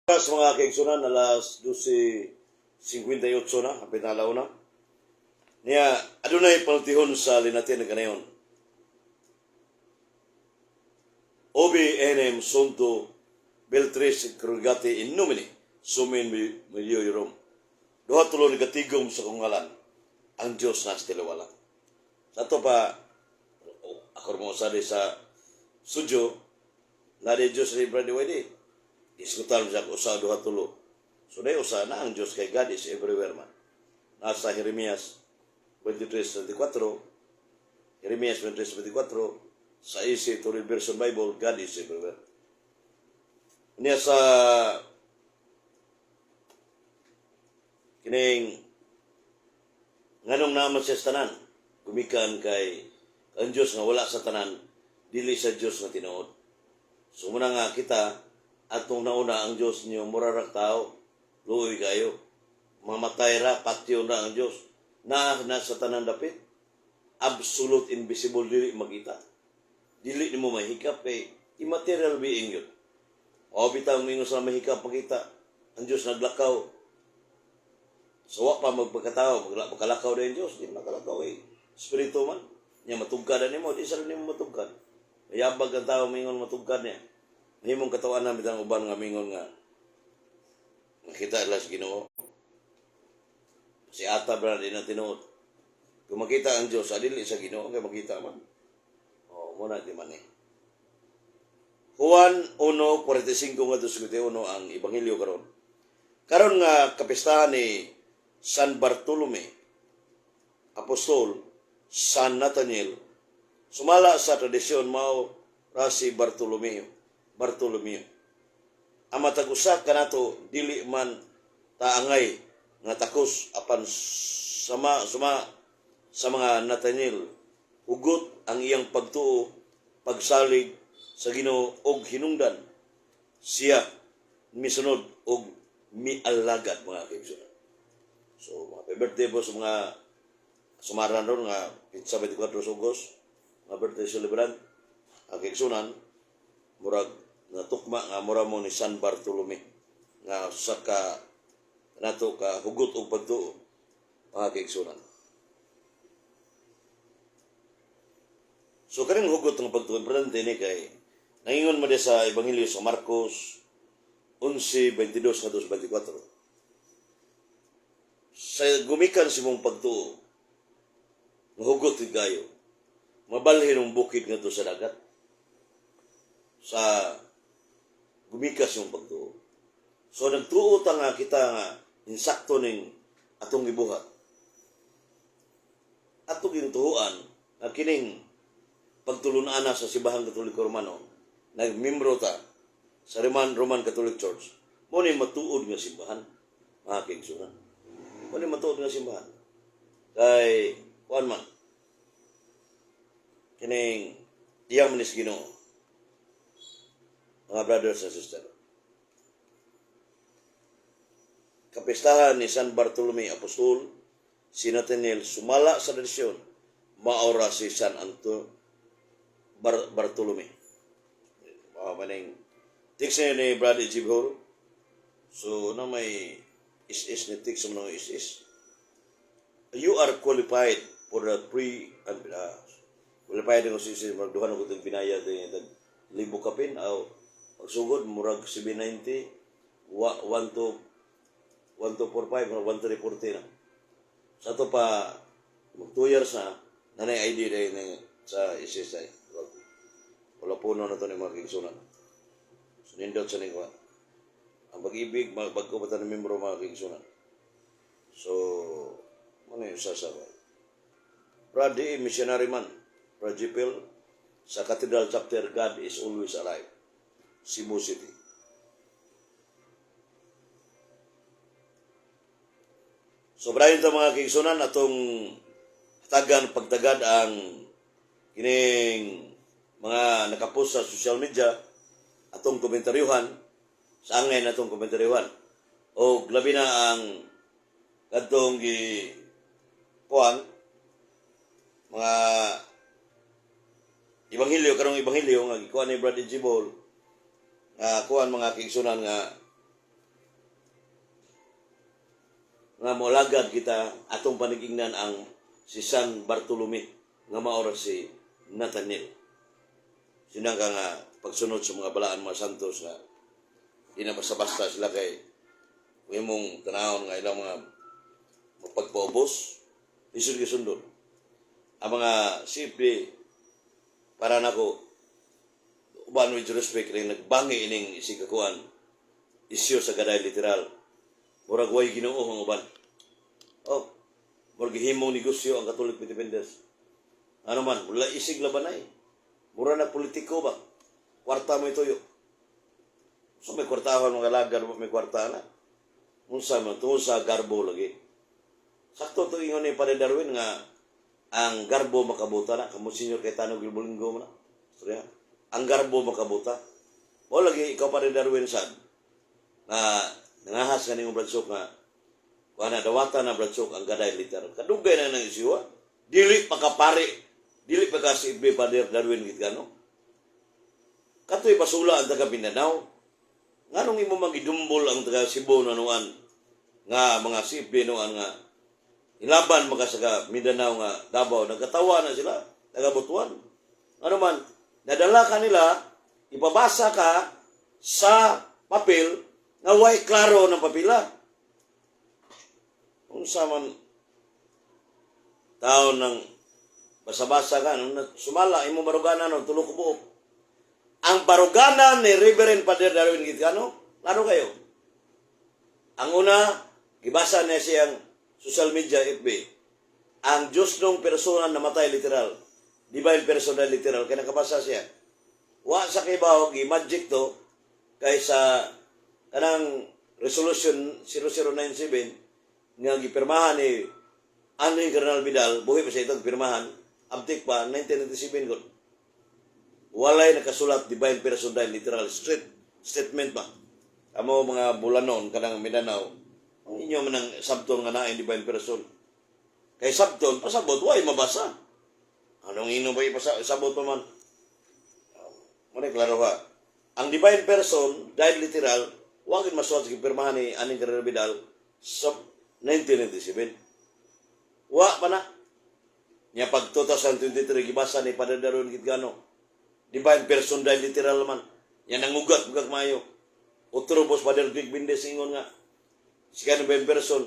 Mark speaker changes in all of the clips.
Speaker 1: Oras, mga kaigsunan, alas 12:58 na, hapit na alauna. Niya, adunay panultihon sa linatian ng kanayon. Obi enem sunto Beltris Krugati in nomine sumin miliorum. Duha tulo nagatigom sa kong ngalan, ang Diyos na tiliwala. Sa ato pa, ako mo sa sa studio, na di Diyos ni Brother Wade. Iskutan mo siya usa duha tulo. So dahil usa na ang Diyos kay God is everywhere man. Nasa Jeremias 23:24, Jeremias 23:24, sa Easy to Read Version Bible, God is everywhere. Niya sa kining nganong naman siya sa tanan, gumikan kay ang Diyos nga wala sa tanan, dili sa Diyos nga tinuod. So muna nga kita, atong nauna ang Diyos niyo, mura ra tao, luoy kayo. Mamatay ra, patyon ra ang Diyos. Na nasa tanan dapit, absolute invisible, dili makita. Dili nimo mahikap kay immaterial being yun. O bitaw mingon sa mahikap makita, ang Diyos naglakaw. So wa pa magpagkatao, makalakaw din Diyos, di makalakaw eh. Espiritu man. Nya matugkad nimo, di sa nimo matugkad. Mayabag ang tao mingon matugkad niya. Mahimong katawan na bitang uban nga mingon nga makita nila sa Ginoo. Si Ata bra di na tinuod. Kung makita ang Diyos, adili sa Ginoo kay makita man. Oh, muna di man eh. Juan 1:45 ngadto 51 ang ebanghelyo karon. Karon nga kapistahan ni San Bartolome, Apostol, San Nathaniel, sumala sa tradisyon mao ra si Bartolomeo. Bartolomeo. Ang matag usa kanato dili man taangay nga takos apan sama suma sa mga Nathaniel, hugot ang iyang pagtuo, pagsalig sa Ginoo og hinungdan siya misunod og mialagad, mga kaigsunan. So, mga birthday po sa mga sumaran ron nga pizza 24 sa August, mga birthday celebrant, ang kaigsunan, murag natukma nga mura mo ni San Bartolome nga sa ka nato ka hugot og pagtuo, mga kaigsunan. So kaning hugot ng pagtuo importante ni kay nangingon man sa Ebanghelyo sa Marcos 11:22 ngadto sa 24. Sa gumikan sa imong pagtuo, hugot gayo, mabalhin ang bukid ngadto sa dagat. Sa gumikas yung pagtuo. So nagtuo ta nga kita nga insakto ning atong gibuhat. Atong ginutuoan nga kining pagtulun-ana sa Simbahang Katoliko Romano, nagmembro ta sa Roman Catholic Church, mo ni matuod nga simbahan, mga kaigsunan. Mo ni matuod nga simbahan. Kay kuan man kining iyang manis Ginoo, mga brothers and sisters. Kapistahan ni San Bartolome Apostol, si Nathaniel, sumala sa tradisyon, maora si San Anto Bartolome. Mga maning text ni Brother Jibhor. So, na may is-is ni text mo ng is-is. You are qualified for the pre and qualified ng is-is magduhan ko itong binaya ito libo kapin aw pagsugod murag 790 1 2 1 2 4 5 1 3 40 na. Sa ato pa mag 2 years na nanay ID dahil ni sa SSI. Wala puno na to ni mga kigsunan. So, nindot sa ningwa. Ang pag-ibig, bago pa ng membro, mga kigsunan. So, ano yung sasabay? Brad D, missionary man. Brad Jipel, sa Cathedral Chapter, God is always alive. Cebu City. So, Brian ta mga kigsunan, atong tagan pagtagad ang kining mga nakapost sa social media, atong komentaryuhan sa angay natong komentaryuhan o labi na ang kadtong gi kuan mga ebanghelyo karong ebanghelyo nga gikuan ni Brother Jibol nga kuan, mga kaigsunan, nga Nga moalagad kita, atong panigingnan ang si San Bartolome nga mao ra si Nathaniel. Sinang ka nga pagsunod sa mga balaan, mga santos, nga di na basta-basta sila, kay kung imong tanawon nga ilang mga mapagpaubos, lisod sundon. Ang mga CFD, para nako, uban with respect rin, nagbangi ining isikakuan isyu sa God died literal. Murag way Ginoo ang uban. Oh, murag gihimong negosyo ang Catholic Defenders. Ano man, wala isig labanay. Mura na politiko ba? Kwarta mo ituyo. So may kwartahon mga lagar, may kwarta na. Unsa man, tungod sa garbo lagi. Sakto to ingon ni Padre Darwin nga ang garbo makabuta na. Kamo Senior Cayetano Gilbolingo mo na. Istorya. Ang garbo makabuta. O lagi ikaw, Padre Darwin, sad na nangahas ka ningong bradsok nga kuha na dawata na, bradsok, ang God died literal. Kadugay na nang isyuha. Dili pa ka pare, dili pa ka si Padre Darwin Gitgano. Katoy basula ang taga Mindanao. Nganong imo magidumbol ang taga Cebu na nuan nga mga CFD nuan nga ilaban maka sa Mindanao nga Davao, nagkatawa na sila taga Butuan. Ano man nadala ka nila, ipabasa ka sa papel nga way klaro ng papila. Unsa man taon ng basa-basa ka nung sumala imo baruganan no tulo ko buok. Ang baruganan ni Reverend Father Darwin Gitgano, klaro kayo. Ang una, gibasa niya siyang social media FB. Ang Diyos nung persona namatay literal. Divine person na literal. Kaya nakabasa siya. Wa sa kibaw, gi-magic to, kay sa kanang resolution 0097 nga gipirmahan ni Henry Cardinal Vidal, buhi pa siya ito, gipirmahan, abtik pa, 1997 gud. Walay nakasulat divine person died literal, straight statement ba. Amo mga bulanon kanang Mindanao, ang inyo man ang sabton nga naay divine person. Kay sabton pasabot way mabasa. Anong ino ba ipasa sabot pa man? Mo klaro ha. Ang divine person died literal, wa gid masuwat sa gipirmahan ni Aning Cardinal Vidal sa 1997. Wa pa na. Nya pag 2023 gibasa ni Padre Darwin Gitgano. Divine person died literal man. Yan ang ugat ugat mayo. Otro bos Father Greg Bindes ingon nga si kanang divine person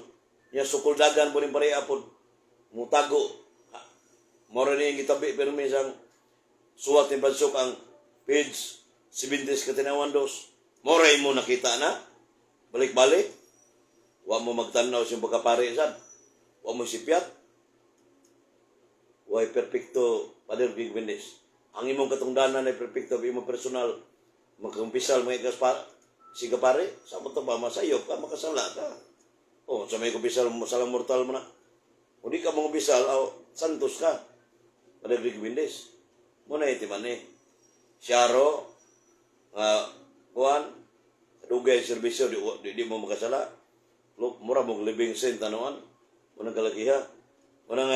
Speaker 1: nya sukol dagan po rin pareha pod. Mutago. Mora niya gitabi pero minsan suwat ni Bansok ang page 70 katinawan dos. Mora mo nakita na. Balik-balik. Wa mo magtanaw sa pagkapare sad. Wa mo sipyat. Way perpekto, Father Greg Bindes. Ang imong katungdanan ay perpekto, imong personal magkumpisal mga ikas pa siga pare sa mo ba masayop ka, makasala ka. Oh, sa may kumpisal mo salang mortal mo na. Kung di ka mangumpisal, aw, santos ka. Father Greg Bindes. Mo na itiman eh. Siyaro, nga kuan, dugay serbisyo, di mo makasala. Mura mong living saint anuan. Munang kalakiha. Munang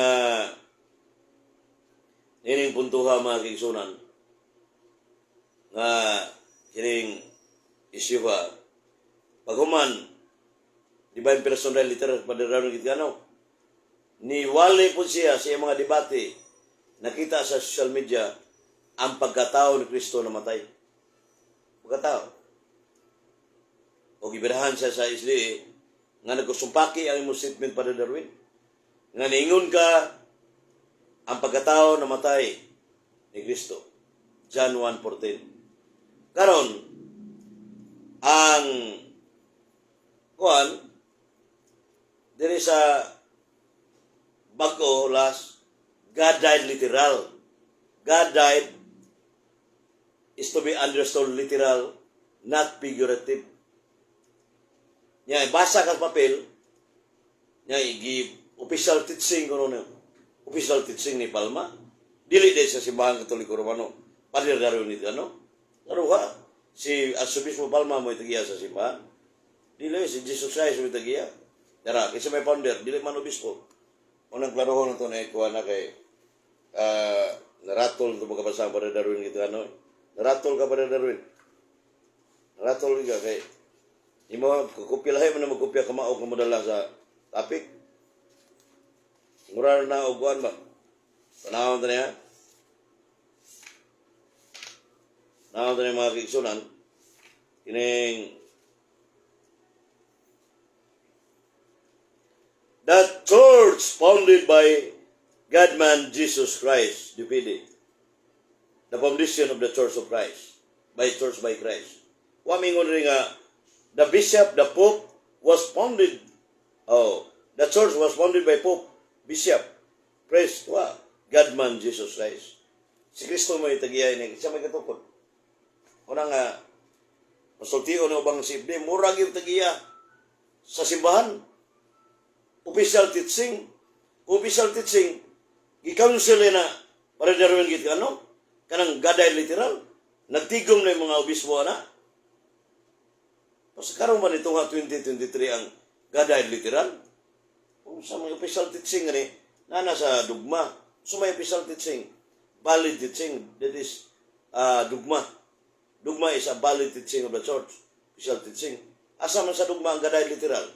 Speaker 1: ining puntuha, mga kaigsunan, nga kining isyuha paghuman divine person died literal, Padre Gitgano ni wali po siya sa iyang mga debate, nakita sa social media ang pagkatao ni Kristo namatay, pagkatao o gibirahan siya sa SDA nga nagkusumpaki ang imong statement, Padre Darwin, nga niingon ka ang pagkatao namatay ni Kristo, John 1:14. Karon ang kuan diri sa bag-o last, God died literal. God died is to be understood literal, not figurative. Nya basa ka sa papel nya, gi official teaching kuno na, official teaching ni Palma, dili dahil sa Simbahan Katoliko Romano. Padre Darwin ni ano ha, si Arsobispo Palma mo itagiya sa simbahan, dili si Jesus Christ mo itagiya dara kasi may founder, dili man obispo. Unang klarohon na to na ikuha na kay naratol ito magkabasa. Padre Darwin gitu ano, naratol ka, Padre Darwin, naratol ka kay imo kopya lahi mo na magkopya kamao ka modala sa Topic. Mura na og kuan ba? Tanawon ta niya. Tanawon ta niya, mga kaigsunan. Kining The church founded by Godman Jesus Christ, DPD. The foundation of the Church of Christ, by Church by Christ. Wa mingon rin nga, the bishop, the pope, was founded, oh, the church was founded by pope, bishop, priest, wa, Godman Jesus Christ. Si Kristo may tagiyay ni, siya may katukod. Una nga, masultion na ubang si FD, murag yung tagiya sa simbahan. Official teaching, gi-counsel na para Darwin git ano, kanang gaday literal, nagtigom na yung mga obispo na. Pas karon ba nito nga 2023 ang gaday literal? Kung sa mga official teaching ni, nana sa dugma. So may official teaching, valid teaching, that is dugma. Dugma is a valid teaching of the church. Official teaching. Asa man sa dugma ang gaday literal?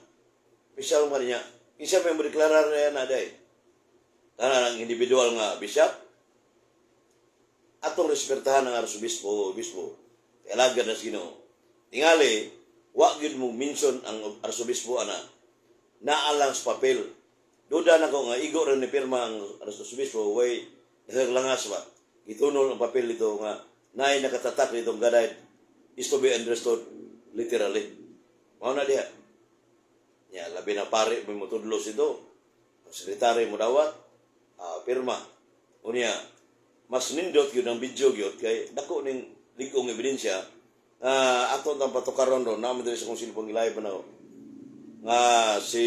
Speaker 1: Official man niya. Isa may mo deklarar na yan na day. Kana ang individual nga bishop, atong respetahan ang arsobispo o obispo. Kay alagad na sa Ginoo. Tingali, wa gyud mo mention ang arsobispo ana naalang sa papel. Duda na ko nga igo rin ni pirma ang arsobispo, way naglangas ba. Gitunol ang papel dito nga naay nakatatak ditong gaday is to be understood literally. Mao na diha. Ya, labi na pare mo motudlo ito. Ang sekretary mo dawat, pirma. Unya, mas nindot yun ang video gyud kay dako ning lig-ong ebidensya nga ato tang patukaron ron naman diri sa kong cellphone, gilayo pa na ako. Nga si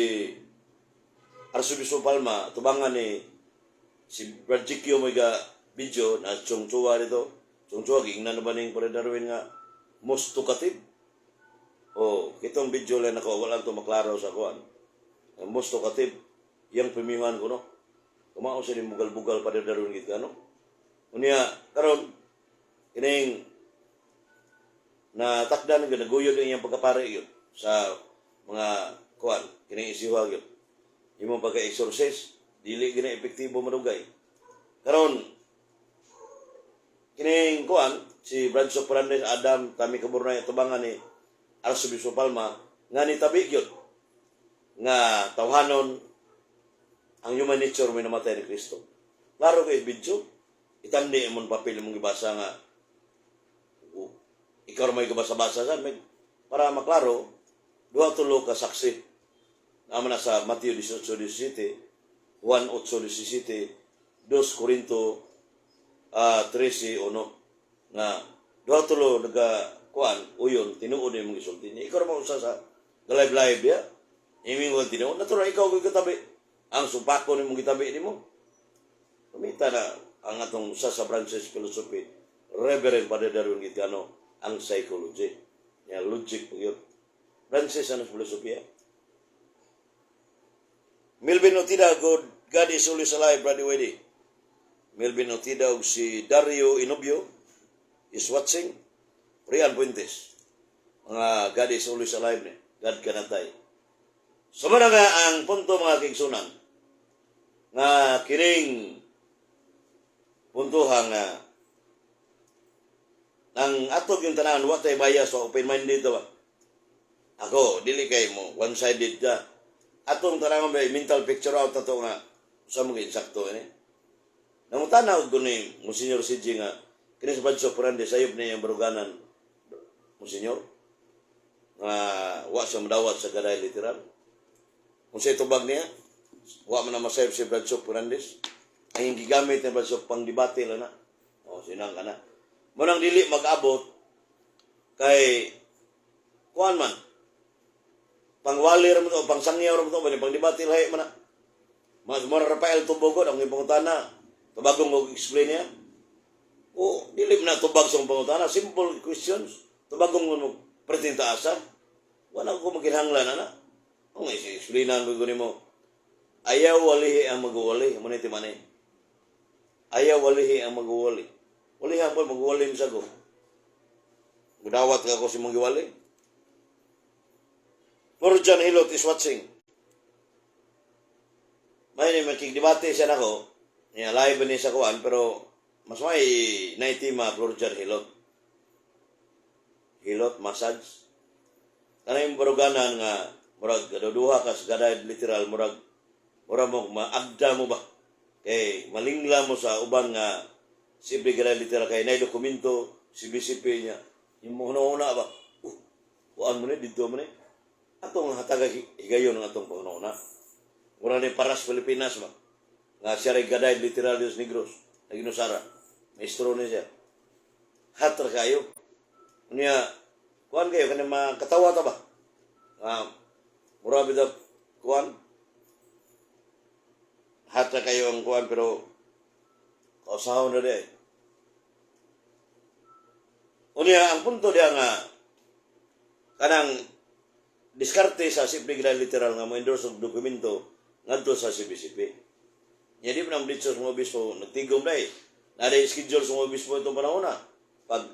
Speaker 1: Arsobispo Palma tubangan ni si Brad Gikyo may ga video na Chong Chua dito. Chong Chua giingnan na ba ning Pare Darwin nga most talkative? Oh, kitong video lang nako, wala to maklaro sa kuan. Ang most talkative yang pimihan ko no. Kumao siya ni bugal-bugal, Pare Darwin gid ano. Unya karon kining na takdan nga naguyod ang iyang pagkapare yun sa mga kuan kining isiwa gyud. Imong pagka-exorcist dili gina epektibo madugay. Karon kining kuan si Bradso Fernandez Adam Tami Kaburnay tubangan ni Arsobispo Palma nga ni tabi gyud nga tawhanon ang human nature may namatay ni Kristo. Klaro kay video, itandi imong papel imong gibasa nga o, ikaw ra may gabasa-basa sa may para maklaro duha tulo ka saksi. Naman na sa Mateo 18:17, Juan 8:17, 2 Corinto 13:1 nga duha tulo naga kuan uyon tinuod imong gisulti niya. Ikaw ra man usa sa live live ya. Imong tinuod natural ikaw gyud katabi. Ang supako nimong gitabi nimo. Pamita na ang atong usa sa branches philosophy, Reverend Padre Darwin Gitano, ang psychology. Ya, logic po yun. Branches ano philosophy. Melvin Otida, good. God is always alive, Brother Weddy. Melvin Otida ug si Dario Inobio is watching. Rian Puentes. Mga God is always alive ni. God cannot die. So nga ang punto, mga kaigsunan, nga kining puntoha nga ang atog yung tanan wa tay bias o open-minded ba. Ako, dili kay mo one-sided ka. Atong tanan may mental picture out ato nga sa mga insakto ini. Nangutana og ni Monsignor CJ nga kini sa Badso Fernandez sayop niya yung baruganan Monsignor nga wa siya madawat sa gaday literal. Kung siya tubag niya, wa man na masayop si Bradso Fernandez. Ang gigamit ni Bradso pang debate lang na. O, sinang ka na. Munang dili mag-abot kay kuan man pangwali ra mo to, pangsangyaw ra mo to, pang debate lahi man na. Mas mo Rafael Tubogo ang pangutana. Tubagong og explain niya. O dili man na tubag sa pangutana, simple questions. Tubagong mo pretend asa. Wala ko maginhanglan ana. Kung i-explainan ko nimo. Ayaw walihi ang magwali, mo ni timani. Ayaw walihi ang magwali. Walihan po magwali mo sago. Gudawat ka ko si mong giwali. Morjan Hilot is watching. May ni makigdebate siya nako. Niya live ni sa kuan, pero mas may naitima Florjan Hilot. Hilot massage. Kanay baruganan nga murag duha ka sa gaday literal, murag mo maagda mo ba kay malingla mo sa uban nga simple gaday literal kay nay dokumento si BCP niya yung mga ba, kuan mo ni didto mo ni atong hatagag higayon ng atong panghuna. Mura ni Paras Pilipinas ba nga siya ray gaday literal Dios Negros na ginusara, maestro ni siya, hatra kayo niya, kuan kayo kanang makatawa ta ba nga mura bitaw kuan, hatra kayo ang kuan, pero kausahon na di ay. Unya, ang punto diya nga kanang diskarte sa simple gaday literal nga mo endorse og dokumento ngadto sa CBCP. Nya di pa nang blitzo sa mga obispo, nagtigom na eh. Naa schedule sa mga obispo itong panahon na. Pag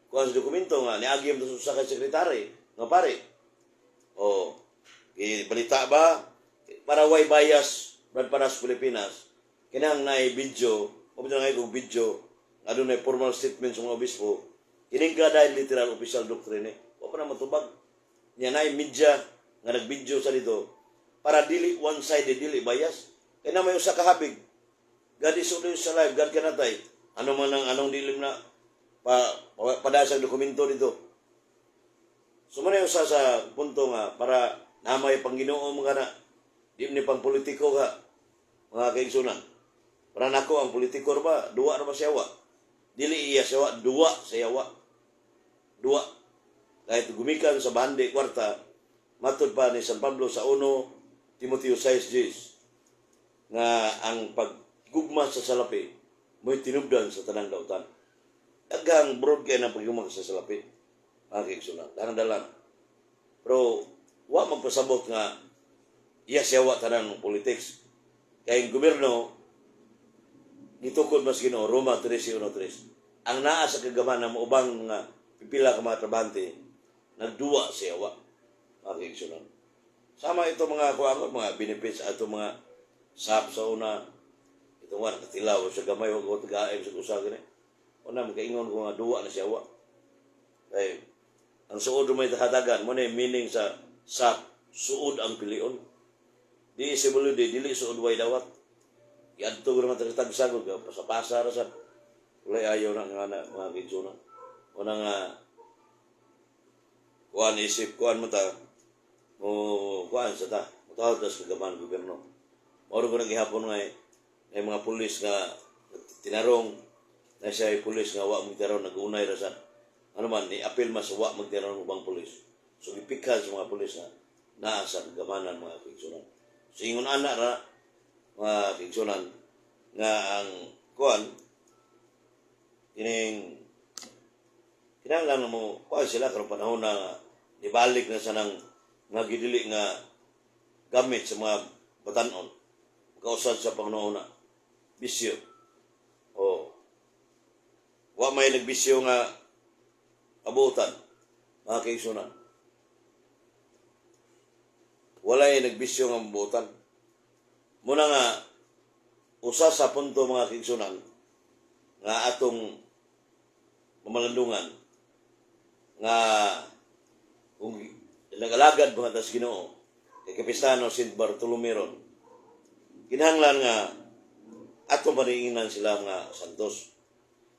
Speaker 1: kuha sa dokumento nga, niagi mo sa kay sekretary, nga pare. O, balita ba? Para way bias, Brad Paras Pilipinas, kinang naay video, o na ngay kong video, nga doon formal statement sa mga obispo, kining gaday literal official doctrine eh. Wa pa na matubag. Nya naay media nga nag-video sa dito para dili one-sided, dili bias. Kaya na may usa ka habig. God is always alive, God kanatay. Ano man ang anong dilim na pa, pa, sa dokumento dito. So man usa sa punto nga para namay Panginoon mga na di ni pang politiko ka, mga kaigsunan. Para nako ang politiko ba, duwa ra ba siya wa? Dili iya siya wa, duwa siya wa. Duwa. Kahit gumikan sa bandi kwarta, matud pa ni San Pablo sa 1 Timoteo 6 nga ang paggugma sa salapi mo'y tinubdan sa tanang dautan. Daghang broad kay ng paggugma sa salapi, mga kaigsunan. Daghang dalan. Pero wa magpasabot nga iya siya wa tanan ng politics. Kay ang gobyerno gitukod mas Ginoo, Roma 13:1-3. Ang naa sa kagamanan mo ubang mga pipila ka mga trabahante nagduwa siya wa, mga kaigsunan. Sama ito mga kuan, mga benefits ato mga SAP sa una ito nga nakatilaw sa gamay wa ko tagaim sa usa gani. Una makaingon ko nga duwa na siya wa. Kay ang suod may hatagan mo na yung meaning sa SAP, suod ang pilion. Di di dili suod way dawat. Iadto ko naman tagsagod ka pasa-pasa ra sa walay ayaw na nga na mga kaigsunan. Una nga kuan isip kuan mo ta mo kuan sa ta motawag ta sa kagaman gobyerno. Mao ko nang gihapon nga eh, may mga pulis nga tinarong na siya ay pulis nga wa magtarong, nag-unay ra sa ano man ni apil mas wa magtarong ubang pulis. So gipikha sa mga pulis na naa sa kagamanan, mga kaigsunan. So ingon ana ra, mga kaigsunan, nga ang kuan kining kinahanglan mo kuan sila karong panahon na nibalik na sa nang nga gidili nga gamit sa mga batanon kausad sa Panginoon na bisyo o wa may nagbisyo nga abutan, mga kaigsunan. Walay nagbisyo nga mabutan. Muna nga usa sa punto, mga kaigsunan, nga atong mamalandungan nga kung nagalagad mga tas Ginoo kay Kapistano Saint Bartolome ron, kinahanglan nga atong paniinginan sila mga santos.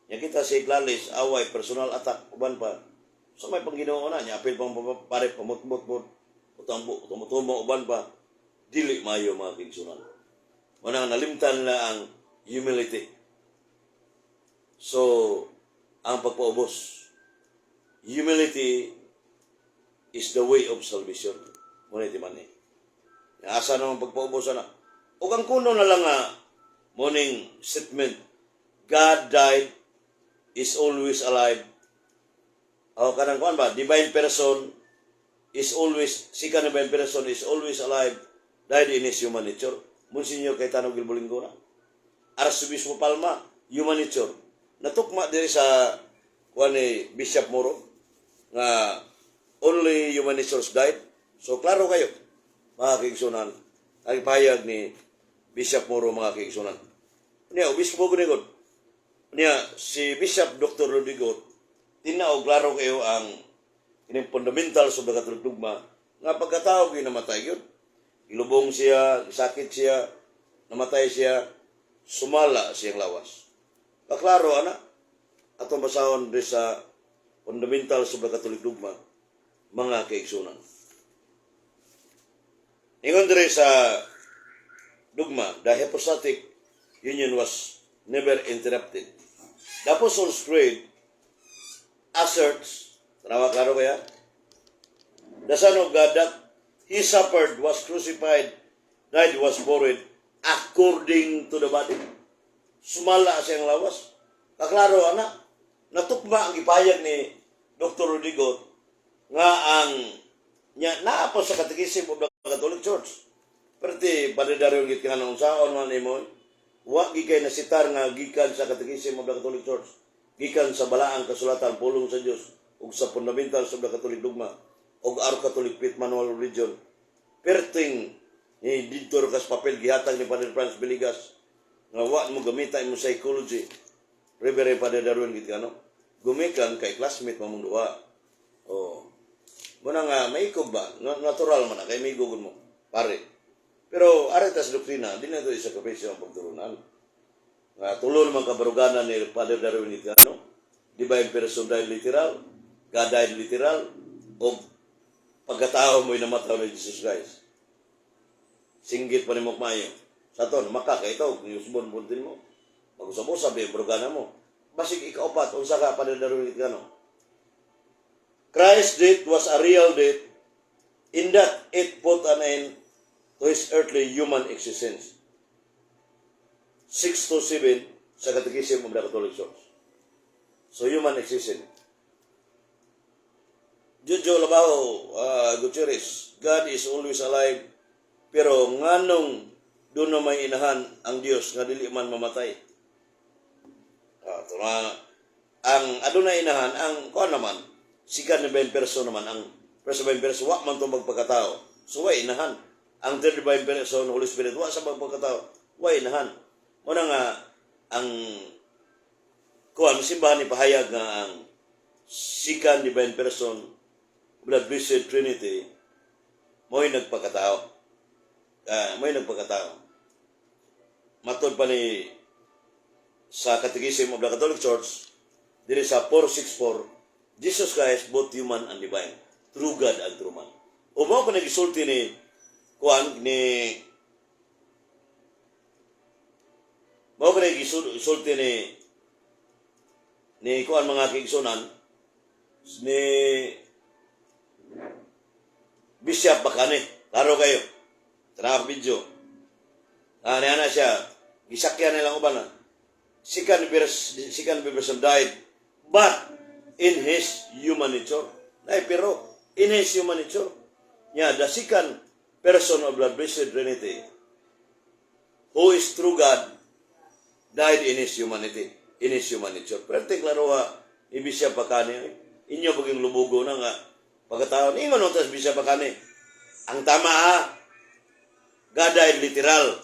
Speaker 1: Nya kita si Clalis away, personal attack, uban pa sa may Panginoon na nya apil pang pare pamutmot-mot utambo tumutumo uban pa, dili maayo, mga kaigsunan. Muna nga nalimtan na ang humility. So ang pagpaubos, humility is the way of salvation. Muna ti man eh. Asa naman pagpaubos na. O kang kuno na lang nga morning statement, God died, is always alive. O kanang kuan ba, divine person is always, second divine person is always alive, died in his human nature. Monsignor Cayetano Gil Bolingo na. Arsobispo Palma, human nature. Natukma diri sa kuan ni Bishop Moro nga only human natures died. So klaro kayo, mga kaigsunan, ang pahayag ni Bishop Moro, mga kaigsunan. Niya, obispo ko ni God. Niya, si Bishop Dr. Rodrigo, tinao klaro kayo ang kining fundamentals of the Catholic dogma nga pagkatao gyud namatay gyud. Gilubong siya, sakit siya, namatay siya, sumala siyang lawas. Kaklaro ana, atong basahon di sa fundamentals of the Catholic dogma, mga kaigsunan. Ingon diri sa dogma, the hypostatic union was never interrupted. The Apostles' Creed asserts, tanawa, klaro kaya? The Son of God, that He suffered, was crucified, died, was buried, according to the body. Sumala siyang lawas. Kaklaro, ana, natukma ang gipahayag ni Dr. Rodrigo nga ang nya naa pa sa Catechism of the Catholic Church. Pero ti Padre git nga nung saon man nimo, wa gikay nasitar nga gikan sa Catechism of the Catholic Church, gikan sa Balaang Kasulatan, pulong sa Dios, ug sa fundamentals of the Catholic dogma ug Our Catholic Faith Manual of Religion. Perting ni didto kas papel gihatag ni Padre Franz Villegas nga wa mo gamita imong psychology. Reverend Padre Darwin git kano gumikan kay classmate mamong duha. Oh. Muna nga maikob ba? Natural man na kay may mo pare. Pero ari ta sa doktrina, di na ito isakripisyo ang pagtulunan. Nga tulo naman kabaruganan ni Father Darwin Gitano, divine person died literal, God died literal, o pagkatao mo'y namatay ni Jesus Christ. Singgit pa ni mo maayo. Sa to, maka kay ito, yusbon puntin mo. Mag-usab-usab, yung barugana mo. Basig ikaupat, unsa ka, Father Darwin Gitano? Christ's death was a real death in that it put an end to his earthly human existence. 6 to 7 sa Catechism of the Catholic Church. So, human existence. Jojo Labaho, Gutierrez, God is always alive, pero nganong doon na may inahan ang Dios nga dili man mamatay? Ah, ito na, ang aduna inahan, ang kuan naman, second divine person naman, ang first divine person, wa man itong magpagkatao. So, wa inahan. Ang third divine person, Holy Spirit, wa sa magpagkatao, wa inahan. Muna nga, ang kuan, simbahan ni pahayag nga ang second divine person of the Blessed Trinity, mo'y nagpagkatao. Mo'y nagpagkatao. Matod pa ni sa Catechism of the Catholic Church, diri sa 464, Jesus Christ, both human and divine, true God and true man. O mao pa nagisulti ni kuan ni mao pa nagisulti ni kuan, mga kaigsunan, ni Bishop Bakane. Klaro kayo. Tara video. Ah, niya na siya. Gisakyan nilang uban na. Second person died, but in his human nature. Ay, pero in his human nature. Yeah, the second person of the Blessed Trinity, who is true God, died in his humanity, in his human nature. Pero klaro ha, ni Bishop Bakane, inyo paging lubugo na nga, pagkatao, ingon nung tas Bishop Bakane, ang tama ha, God died literal.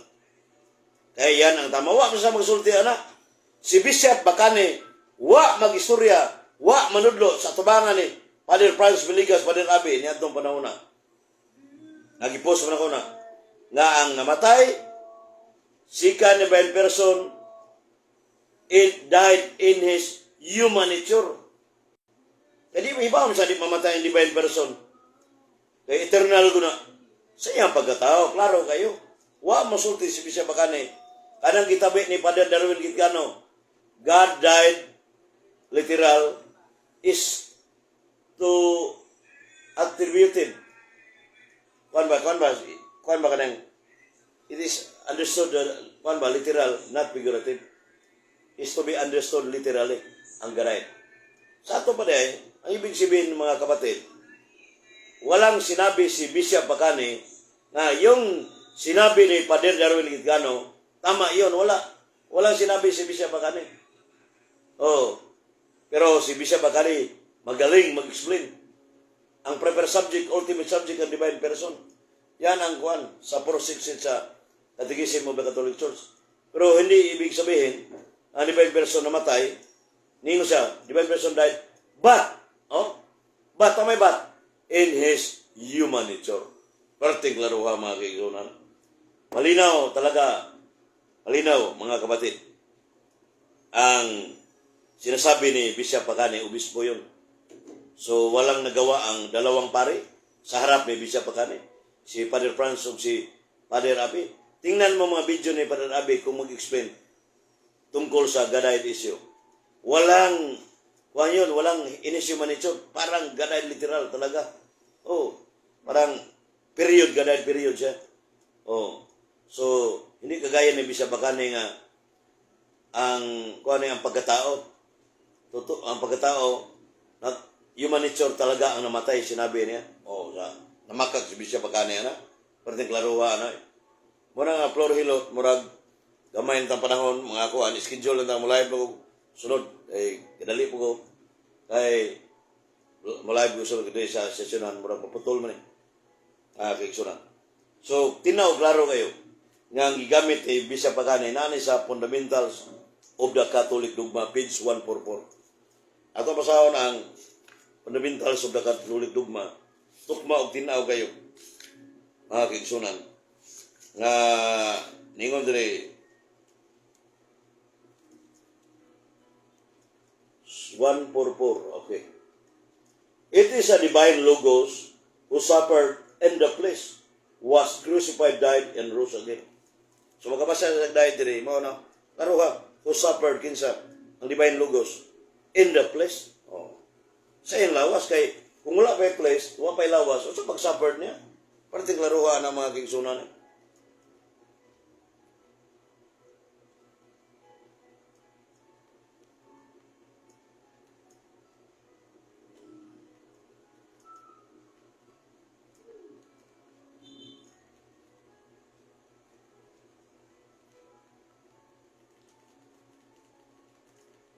Speaker 1: Kaya yan ang tama. Wa mo sa magsulti, ana. Si Bishop Bakane, wa mag-istorya, wa manudlo sa tubangan ni Father Francis Villegas, Father Abe, ni atong panahon na. Nagipos man ako na nga ang namatay, second divine person, it died in his human nature. Kaya di mo iba sa di mamatay ang divine person. Kaya eternal ko na. Sa iyang pagkatao, klaro kayo. Wa mosulti si Bishop Bakane. Kanang gitabi ni Father Darwin Gitgano, God died literal is to attributed. Kuan ba kanang it is understood, kuan ba, literal, not figurative, is to be understood literally ang garay. Sa ato pa day, ang ibig sabihin, mga kapatid, walang sinabi si Bishop Bakane nga yung sinabi ni Father Darwin Gitgano, tama yun, wala. Walang sinabi si Bishop Bakane. Oh. Pero si Bishop Bakane, magaling mag-explain. Ang preferred subject, ultimate subject, ang divine person. Yan ang kuan sa 466 sa Catechism of the Catholic Church. Pero hindi ibig sabihin, ang divine person namatay, ningon siya, divine person died, but, oh, but, tamay but, in his human nature. Perting klaruha, mga kaigsuonan. Malinaw talaga, malinaw, mga kapatid, ang sinasabi ni Bishop Pagani, obispo yun. So, walang nagawa ang dalawang pare sa harap ni Bishop Pagani. Si Father Franz o si Father Abi. Tingnan mo mga video ni Father Abi kung mag-explain tungkol sa God died issue. Walang, kuwan yun, walang in his human nature. Parang God died literal talaga. Oh, parang period, God died period siya. Oh. So, hindi kagaya ni Bishop Bacani nga ang kuan ang pagkatao. Totoo, ang pagkatao na human nature talaga ang namatay, sinabi niya. Oh, sa namakak si Bishop Bacani ana. Perting klaruha ana. Muna nga Flor Hilot, murag gamay tang panahon, mga kuan, schedule lang mo live ko sunod eh kadali po ko kay mo live ko sunod diri sa sessionan, murag maputol man eh. Ah, kay sunan. So, tinaw klaro kayo nga ang gigamit ni Bishop Pagani nani sa Fundamentals of the Catholic Dogma, page 144. Ato basahon ang Fundamentals of the Catholic Dogma. Tukma og tinaw kayo, mga kaigsunan. Nga ningon diri 144, okay. It is a divine Logos who suffered in the flesh, was crucified, died, and rose again. So makabasa sa died diri, mao na, karuha, who suffered kinsa ang divine Logos in the flesh. Oh. Sa iyang lawas kay kung wala pa flesh, wala pa lawas, unsa pag-suffered niya? Perting klaruha na, mga kaigsunan. Eh.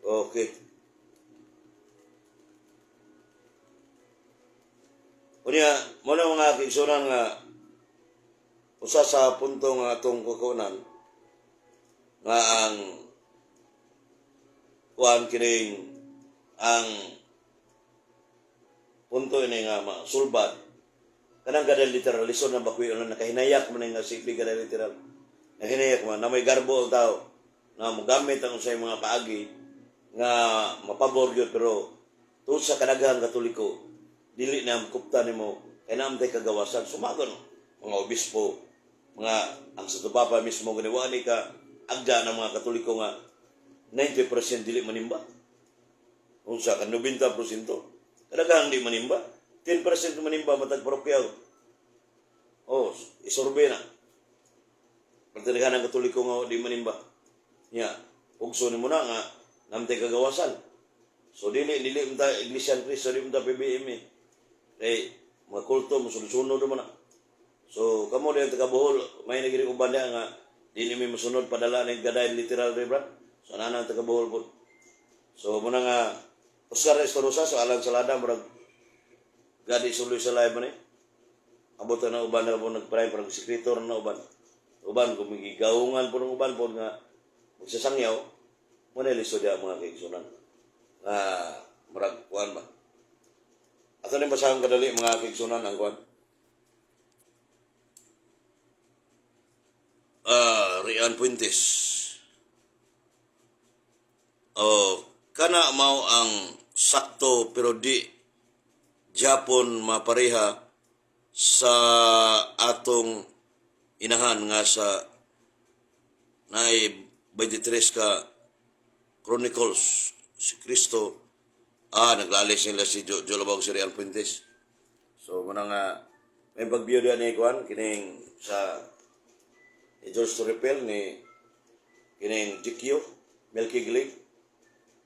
Speaker 1: Okay. Unya, mo na, mga kaigsunan, nga usa sa punto nga atong kukunan nga ang kuan kining ang punto ini nga masulbad kanang God died literal, lisod na bakuy na nakahinayak man nga simple God died literal. Nahinayak man na may garbo ang tao na mogamit ang unsay mga paagi nga mapabor gyud, pero tungod sa kadaghan Katoliko dili na kupta nimo kay naa man tay kagawasan sumagon mga obispo, mga ang Santo Papa mismo gani wa ni ka agda ng mga Katoliko nga 90% dili manimba. Unsa ka 90%, kadaghan di manimba, 10% manimba matag parokya. Oh, isorbe na. Pagtanagan ang Katoliko nga di manimba nya, ugso nimo na nga naa man tay kagawasan. So dili man ta Iglesia ni Cristo, di man ta PBM eh. Kay mga kulto mosunod-sunod man na. So kamo din taga Bohol, may nagiri uban diha nga dili mi mosunod padala ning God died literal re, brad. So ana ang taga Bohol po. So muna nga Oscar Estorosa so alang salada, murag gadi suloy sa live man eh. Abot na uban na po nagpray parang sekretor na uban. Uban kung gigaungan po ng uban po nga magsasangyaw mo na lisod diha, mga kaigsunan. Nga murag kuan ba. Ato ning basahon kadali, mga kaigsunan, ang kuan. Ah, Rian Puentes. Oh, kana mao ang sakto pero di Japon mapareha sa atong inahan nga sa naay 23 ka Chronicles si Kristo. Ah, naglalis nila si Jo Lobog, si Rian Puentes. So muna nga may pag-view diyan ni kuan kining sa ni George Torrepel ni kining GQ Melky Gilig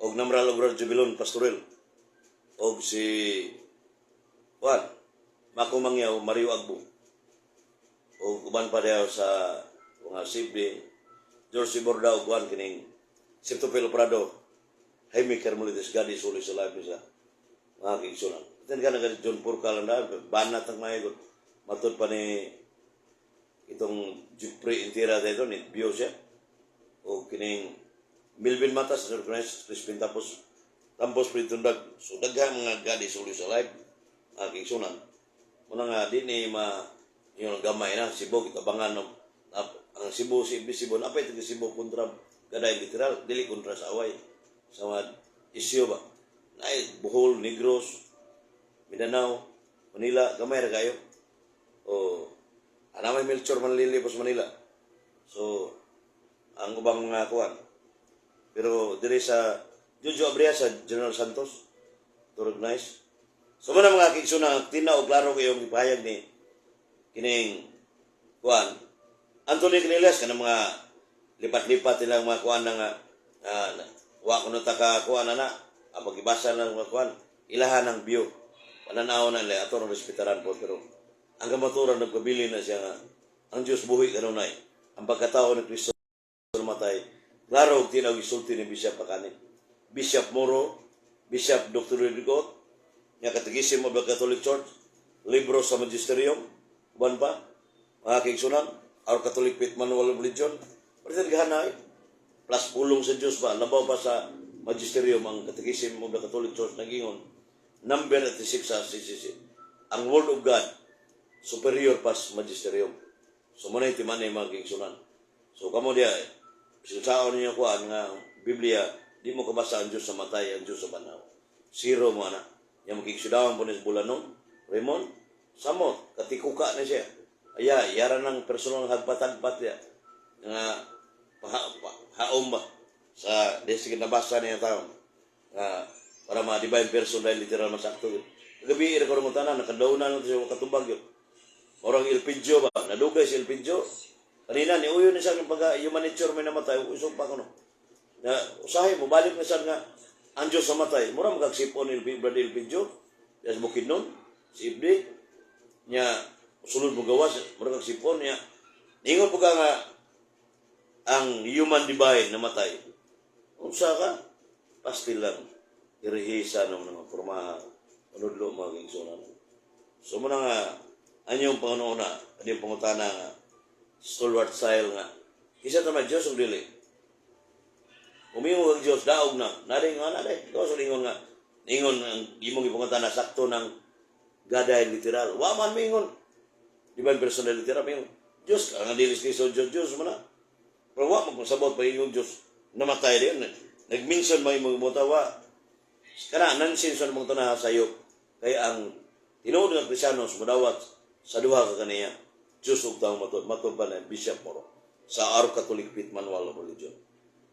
Speaker 1: og Namral og Jubilon Pastoril og si Juan Mako Mangyaw Mario Agbo og uban pa diha sa mga CB George Borda og kuan kining Septopelo Prado Jaime Carmelites Gadi suloy sa live sa mga kaigsunan. Then ka na John Purcal na banat ang maigot. Matod pa ni Itong Jeffrey Intira dito, ni Bio siya. O kining Melvin Matas, organized Crispin Tapos, Tampos Pritundag. So daghang mga God is Always Alive, aking sunan. Muna nga, di ni ma, yung gamay na, Cebu, kitabangan, no, ang Cebu, si Cebu, napay taga Cebu kontra gaday literal, dili kontra sa away. Sa mga isyu ba? Nay, Bohol, Negros, Mindanao, Manila, gamay ra kayo. O, ana may Melchor Manlili sa Manila. So, ang ubang mga kuan. Pero dire sa Jojo Abria sa General Santos, to recognize. So muna mga kigsuna, tinaw klaro kayong ipahayag ni kining kuan Anthony Canelas, kanang mga lipat-lipat nilang mga kuan na nga wa kuno ta ka kuan ana ang pagibasa ng mga kuan ilahan ng view, pananaw na nila, ato respetaran po. Pero ang kamaturan, nagpabili na siya nga ang Diyos buhi kanunay, ang pagkatao ni Kristo namatay, klaro og tinaw gisulti ni Bishop Pakani, Bishop Moro, Bishop Dr. Rodrigo nga Catechism of the Catholic Church, libro sa Magisterium, uban pa mga kaigsunan, Our Catholic Faith Manual of Religion. Pero gahanay plus pulong sa Diyos ba, labaw pa sa Magisterium ang Catechism of the Catholic Church, nagingon number 86 sa CCC, ang Word of God superior pas Magisterium. So mo na yung timan mga kaigsunan. So kamo diya sinsaon ninyo kuan nga Biblia, di mo kabasa ang Diyos sa matay, ang Diyos sa banaw. Zero mo ana. Yang makigsudawan po ni sa Bulanon, Raymond, samot, katikuka na siya. Aya, yara ng personal hagpat-hagpat ya. Nga, haom ba? Sa, di sige nabasa niya taon. Nga, para ma divine person dahil literal masakto yun. Gabi, ira ko tanan, nakadaw na lang siya katubag yun. Orang Elpidio ba? Nadugay si Elpidio. Kanina, ni uyo ni siya ng pagka human nature may namatay, usog pa ko no. Na usahay mo, balik na siya nga, ang Diyos namatay. Mura magagsipon ni Brother Elpidio. Sa Bukidnon, si Ibdi. Nya, sulod mo gawas, mura kagsipon niya. Ningon po ka nga, ang human divine namatay. Unsa ka? Pastil lang. Irihisa ng mga pormaha. Manudlo mga kaigsunan. So muna nga, anyong panginoon na, anyong pangutana nga, stalwart style nga, isa ta Diyos og dili. Umingo ang Diyos, daog na. Nari nga, nari. Ikaw sa lingon nga. Ingon, ang imong ipangutana, sakto ng gaday literal. Wa man mingon. Divine personal literal, mingon. Diyos, ang dili si Kristo, Diyos, Diyos man na. Pero wa man kung sabot pa ingong Diyos, namatay din. Nag-mention may mga buta, wa. Kana, nonsense ang mga tanaha sa iyo. Kaya ang tinuod nga Kristiyanos mudawat sa duha ka kaniya. Diyos ug taong matod, matod pa na Bishop Moro sa Our Catholic Faith Manual of Religion.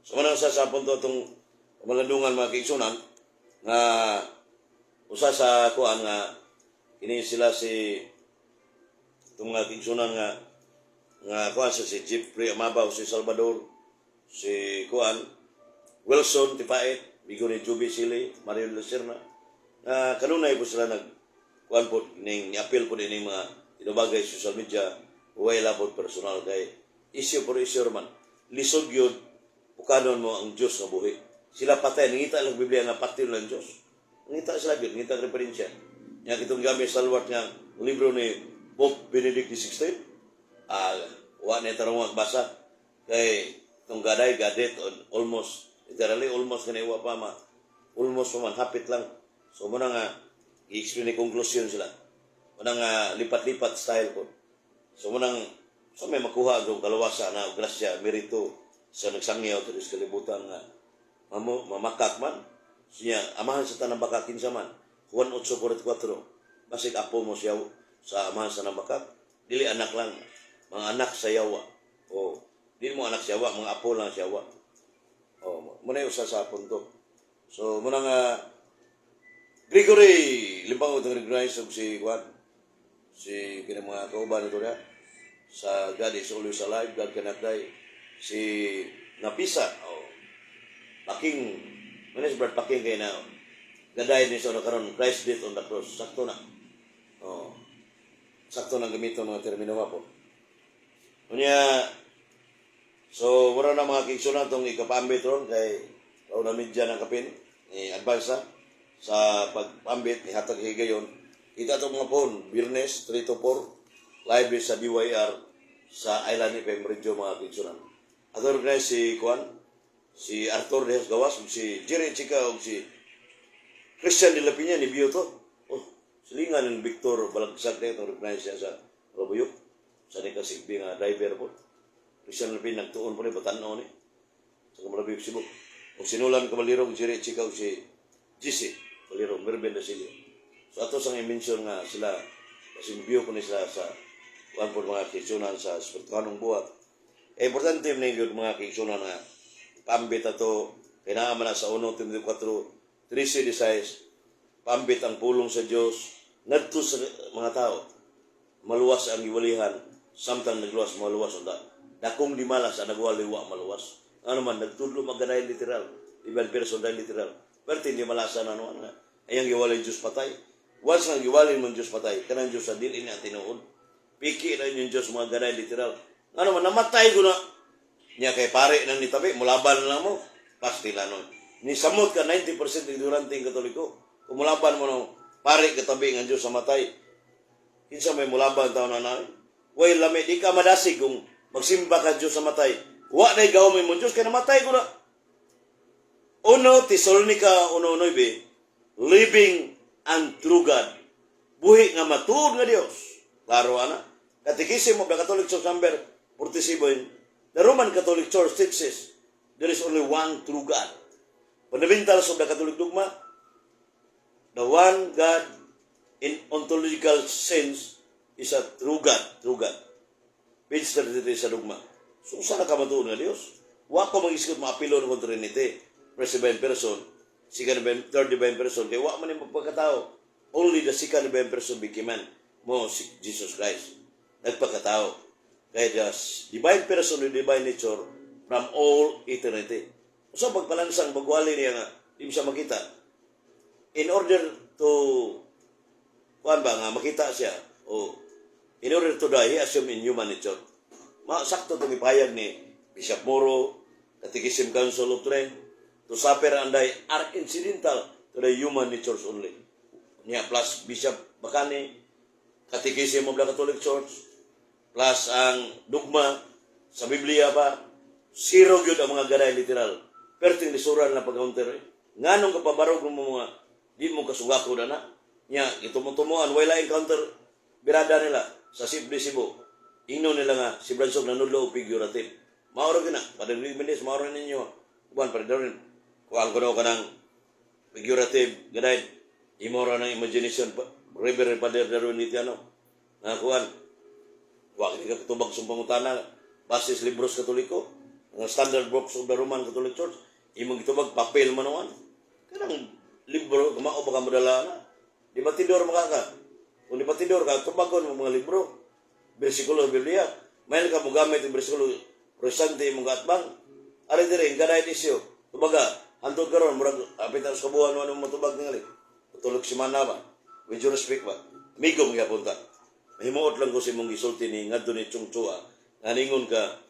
Speaker 1: So manang sa punto itong malandungan mga kaigsunan nga usa sa kuan nga kini sila si itong mga kaigsunan nga nga kuan sa si Jeffrey Amabaw, si Salvador, si kuan Wilson Tipait, Bigo ni Juby Sili, Mario Lucerna, na kanunay po sila nag kuan po ning ni-appeal po din mga tinubagay sa social media, way labot personal kay issue por issue man. Lisod yun, pukanon mo ang Diyos nga buhi. Sila patay, nangita lang Biblia nga patay lang Diyos. Nangita sila yun, nangita referensya. Nga kitong gamit sa salwat nga libro ni Pope Benedict XVI, wa na tarong basa kay itong gaday gadet on almost literally, almost kani wa pa ma almost pa man, hapit lang. So muna nga i-explain ni conclusion sila, muna nga lipat-lipat style ko. So munang so may makuha ang kalawasa na grasya merito sa nagsangyaw diri sa kalibutan nga mamo mamakak man siya amahan sa tanang bakak. Kinsa man? Juan 8:44. Basig apo mo siya sa amahan sa nabakak, dili anak lang, mga anak sa yawa o dili mo anak sa yawa, mga apo lang sa yawa. O muna yung usa sa punto. So muna nga Gregory Limpang utang recognize og si Juan, si kini mga kauban nito niya sa God is Always Alive, God Cannot Die, si Napisa o Paking manis Brad Paking kay na gaday ni sa karon Christ death on the cross, sakto na. Oh, sakto na gamiton mga termino po unya. So mura na mga kaigsunan tong ikapambit ron kay na media ng kapin ni advance na sa pagpambit ni hatag higayon kita itong mga phone. Biyernes 3 to 4 live sa DYR. Sa Island FM Radio, mga kaigsuonan. Ato recognize si Kuan, si Arthur Dejas Gawas, ug si Jerry Chica, ug si Christian de la Peña ni Bioto. Oh, silingan ng Victor Balagsak na itong recognize siya sa Robuyok. Sa ni kasigbi nga driver po. Christian de la Peña nagtuon po ni Batano ni. Sa Kamalabuyok, Cebu. Ug sinulan Kabaliro, ug Jerry Chica, ug si GC Baliro, Mervin Dasilio. So ato sang i-mention nga sila kasi view po ni sila sa kuan po, mga kaigsuonan, sa espirituhanong buhat. Eh, importante man yun, mga kaigsuonan, nga pambit ato kay naa man na sa 1 Timoteo 4, 13, 16, pambit ang pulong sa Dios ngadto sa mga tao. Maluwas ang giwalihan samtang nagluwas, maluwas unta. Dakong di malas ang nagwali wa maluwas. Ano man nagtudlo magganay literal, divine person dahil literal. Pero hindi malasan ano nga. Ayang giwali Diyos patay. Once nga giwali mo Diyos patay, kanang Diyos sa dili niya tinuod. Piki na yung Diyos mga ganay literal. Ano man namatay ko na. Niya kay pare nang nitabi, mulaban na lang mo. Pastila nun. Ni samot ka 90% ignorante ang Katoliko. Kung mulaban mo no, pare katabi nga Diyos sa matay. Kinsa may mulaban taon na na. Way lami, di ka madasig kung magsimba ka Diyos sa matay. Wa na gawin mo Diyos, kay namatay ko na. 1 Tesalonica 1:9, living and true God. Buhi nga matuod nga Dios. Klaro ana. Catechism of the Catholic Church number 47, the Roman Catholic Church teaches there is only one true God. Fundamentals of the Catholic dogma, the one God in ontological sense is a true God, true God. Page 33 sa dogma. So, saan na ka matuod nga Dios? Wa ko mag-iskot maapilo ng Trinity. First divine person, second divine, third divine person, kay wa man yung pagkatao. Only the second divine person became man. Mo si Jesus Christ. Nagpagkatao. Kaya the divine person with divine nature from all eternity. So pagpalansang bagwali niya nga, di mo siya makita. In order to kuan ba nga makita siya o in order to die, he assumed in human nature. Ma sakto itong ipahayag ni Bishop Moro, Catechism Council of Trent, to suffer and die are incidental to the human natures only. Niya plus Bishop Bacani, Catechism of the Catholic Church, plus ang dogma sa Biblia pa, zero gyud ang mga gaday literal. Perting lisuran na pag-counter. Eh. Nganong kapabarog mo mga di mo kasugako na na. Nya, gitumo-tumuan, wala encounter birada nila sa Sibli Cebu. Ingno nila nga si Bransok nanudlo og figurative. Mauro gyud na, Padre Mendez, mauro ninyo. Uban pa rin. Kuan ko daw kanang figurative gaday. Imo ra ng imagination, Reverend Father Darwin Nitiano. Nga kuan, wa kini ka katubag sa pangutana basis libros Katoliko, ang standard books of the Roman Catholic Church, imong gitubag papel man wan. Kanang libro kamao ba ka modala na? Di ba tidor maka ka? Kung di ba tidor ka, tubagon mo mga libro. Bersikulo sa Biblia. May ka mo gamit yung bersikulo Protestante imong gaatbang. Ari dire, ganay isyo. Tubaga, hantod karon murag apit na sa kabuhan mo matubag ningali. Tulog si mana ba? With due respect ba? Amigo mo gyapon ta. Mahimuot lang ko sa imong gisulti ni ngadto ni Chong Chua. Nga ningon ka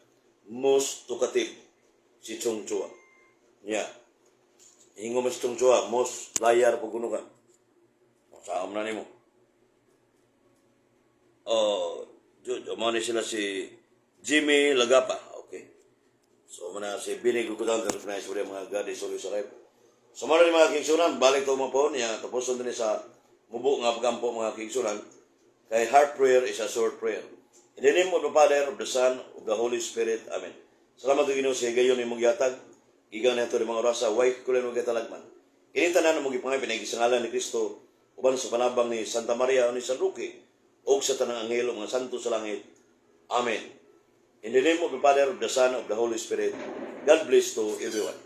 Speaker 1: most talkative si Chong Chua. Yeah. Ingon mo si Chong Chua, most liar po kuno ka. Saan na nimo? Oh, jo, mo ni sila si Jimmy Lagapa. Okay. So, mo na si Bini Gukutan, recognize mo mga God is always alive. So, mo na ni mga kaigsuonan, balik to mo po niya, tapos din sa mubo nga pagampo, mga kaigsuonan, kay heart prayer is a short prayer. In the name of the Father, of the Son, of the Holy Spirit. Amen. Salamat Ginoo sa higayon imong gihatag. Gikan nato ni mga orasa, way kulen mo talagman. Kini tanan mo gipangay pinaagi sa ngalan ni Kristo uban sa panabang ni Santa Maria o ni San Roque ug sa tanang anghel ug mga santo sa langit. Amen. In the name of the Father, of the Son, of the Holy Spirit, God bless to everyone.